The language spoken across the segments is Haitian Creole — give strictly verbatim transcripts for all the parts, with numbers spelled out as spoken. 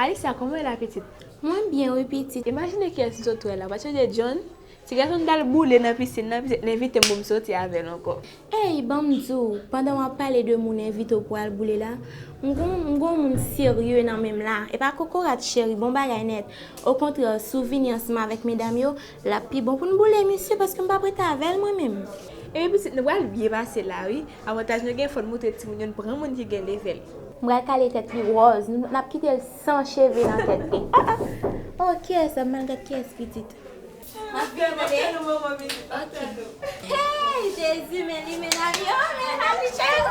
Alicia, kòman w ye la, pitit? Mwen byen, wi, pitit. Imajine kiyès m sot wè la. Ou pa t sonje John? Ti gason m t al boule nan pisin nan, pitit, l envite m pou m soti avè l ankò. Ey, ban m di w, pandan w ap pale de moun envite w pou al boule la, m gon, m gon moun serye nan men m la. E pa kokorat, cheri, bon bagay nèt. Okontrè, si w vini ansanm avèk medam yo, l ap pi bon pou n boule misye, paske m p ap rete avè l mwen menm. Epi pitit, nou pral byen pase la, wi. Avantaj nou gen, fò n montre timoun yo n pran moun ki gen level. M pral kale tèt li wòz, n, n ap kite l san cheve nan tèt li. Ah, ah. Oh, kiyès? M al gad kiyès pitit. M ap gade. Ok. Hey, Jezi, men li, men avyon, men avyon, cheri.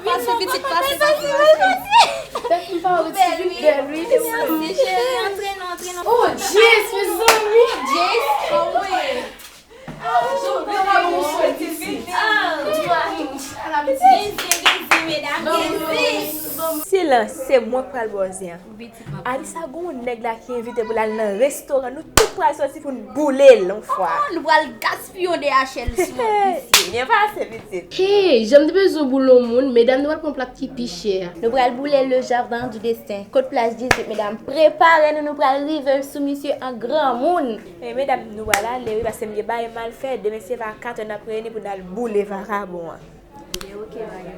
Pase pitit, pase, pase, pase. Tèt m pa wè ti bèl, wi. Mèsi, cheri. Antre non, antre non. Oh, Jezi, mezanmi. Jezi, oh, wi. Silans, se mwen k pral ba w zen an. Alisa, gon yon nèg la ki envite pou l al nan restoran, nou tout pral soti pou n boule l yon fwa. Oh, nou pral gaspiye yon D H L sou yon pisye. Byen pase, pitit. Hey, jan m te bezwen boule yon moun, medam, nou pral pran plat ki pi chè a. Nou pral boule Le Jardin du Destin. Kot plas dizuit, medam? Prepare nou, nou pral rive sou misye an granmoun. E medam, nou pral ale, wi, paske m gen bagay m al fè. Demen se va katè n ap reyini pou n al boule vakabon an. Ok, bagay.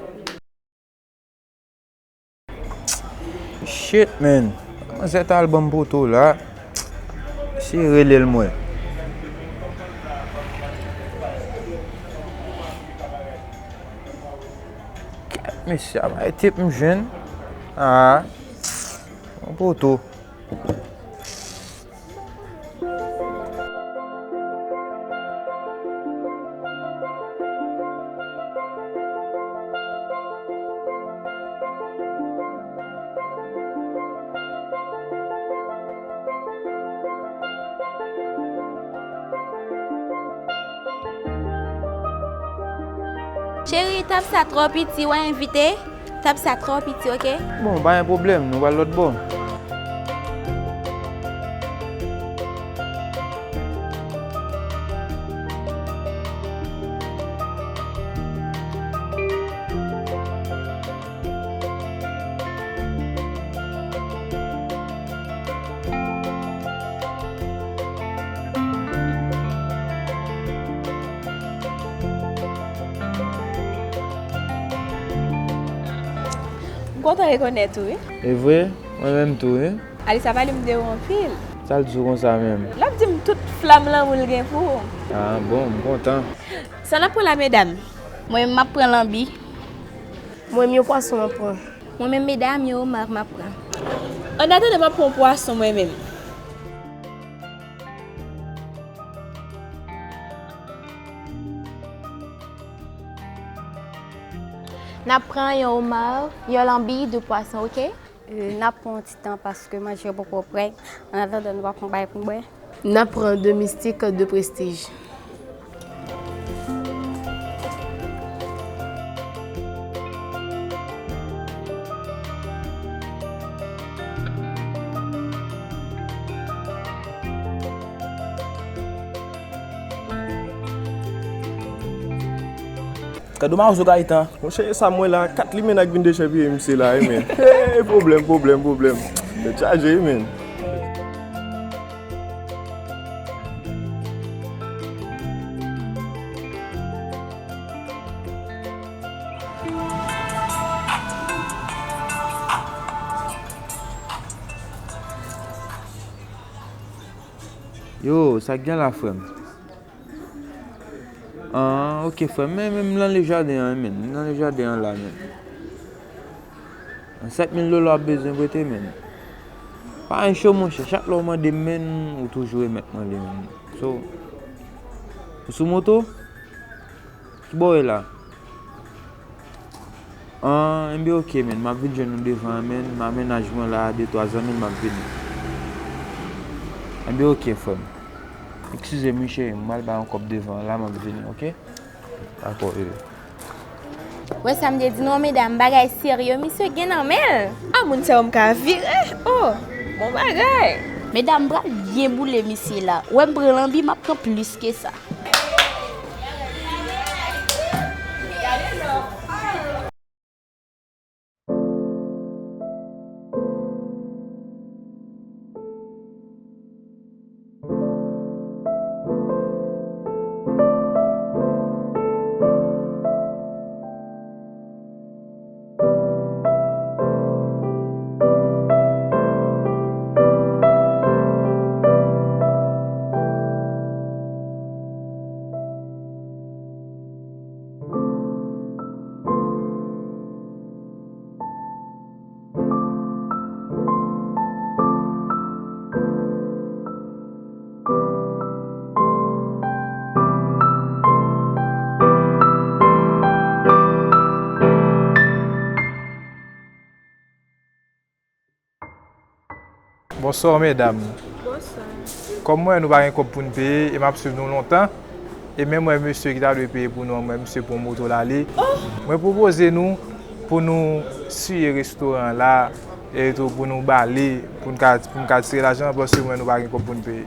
Shit, man. Manzè t al ban m poto la. Se rele l mwen. Kèt, mesye, a bay tip m jwenn. Ah. Ban m poto. Cheri, tab sa twò piti, w a envite. Tab sa twò piti, oke? Bon, pa gen pwoblèm, nou pral lòt bò. M kontan rekonèt ou, wi. E vre? Mwen menm tou, wi. Alisa pale m de ou anpil. Sa l di w konsa menm? L ap di m tout flam lanmou l gen pou ou. Ah, bon, m kontan. Sa n ap pran la, medam? Mwen menm, m ap pran lanbi. Mwen menm, yon pwason m ap pran. Mwen menm, medam, yon omar m ap pran. Annatandan, m ap pran yon pwason mwen menm. N ap pran yon omar, yon lanbi, de pwason, oke? Euh, n ap pran yon ti tan paske manje yo poko prè. Annatandan, nou va pran bagay pou n bwè. N ap pran de mistik, de prestij. Gad yon mawozo Gayetan. Monchè, e sa m wè la, kat limenna k vin dechèpiye misye la, wi, men. Hey, pwoblèm, pwoblèm, pwoblèm. Tèt chaje, wi, men. Yo, sa k gen la, frè m? Ah, ok, frè m, men, men m nan le jaden an, men. M nan le jaden an la, men. Sèt mil dola w ap bezwen prete, men. Pa gen cho, monchè. Chak lè w mande m, men, ou toujou remèt mwen li, men. So, ou sou moto? Ki bò w ye la? Ah, enben, ok, men. M ap vin jwenn ou devan an, men. M a mennaj mwen la, de twa zanmi m, m ap vini. Enben, ok, frè m. Eskize m, wi, cheri, m al bay yon kòb devan an la, m ap vini, ok? Dakò, bebe. Wè sa m te di nou an, medam, bagay serye misye gen nan men l. A, moun sa yo m ka vire. Oh, bon bagay. Medam, m pral byen boule misye la. Wè m pran lanbi, m ap pran plis ke sa. Bonswa medam. Bonswa. Kòm mwen nou pa gen kòb pou n peye e m ap swiv nou lontan, e menm wè mesye ki ta dwe peye pou nou an, mwen mesye pran moto l ale. Mwen pwopoze nou pou nou siye restoran an la, e tou pou nou bale, pou n ka, pou n ka tire lajan an, paske mwen nou pa gen kòb pou n peye.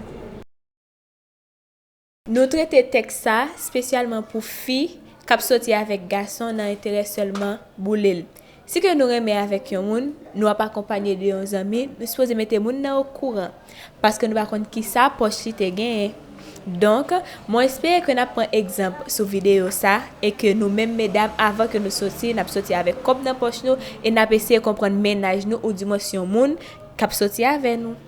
Nou trete tèks sa espesyalman pou fi k ap soti avèk gason nan enterè sèlman boule l. Si ke nou renmen avèk yon moun, nou ap akonpanye de yon zanmi, nou sipoze mete moun nan okouran, paske nou pa konn kisa pòch li te genyen. Donk, mwen espere ke n ap pran egzanp sou videyo sa e ke nou menm medam, avan ke nou soti, n ap soti avèk kòb nan pòch nou e n ap eseye konprann mennaj nou oudimwens yon moun k ap soti avè nou.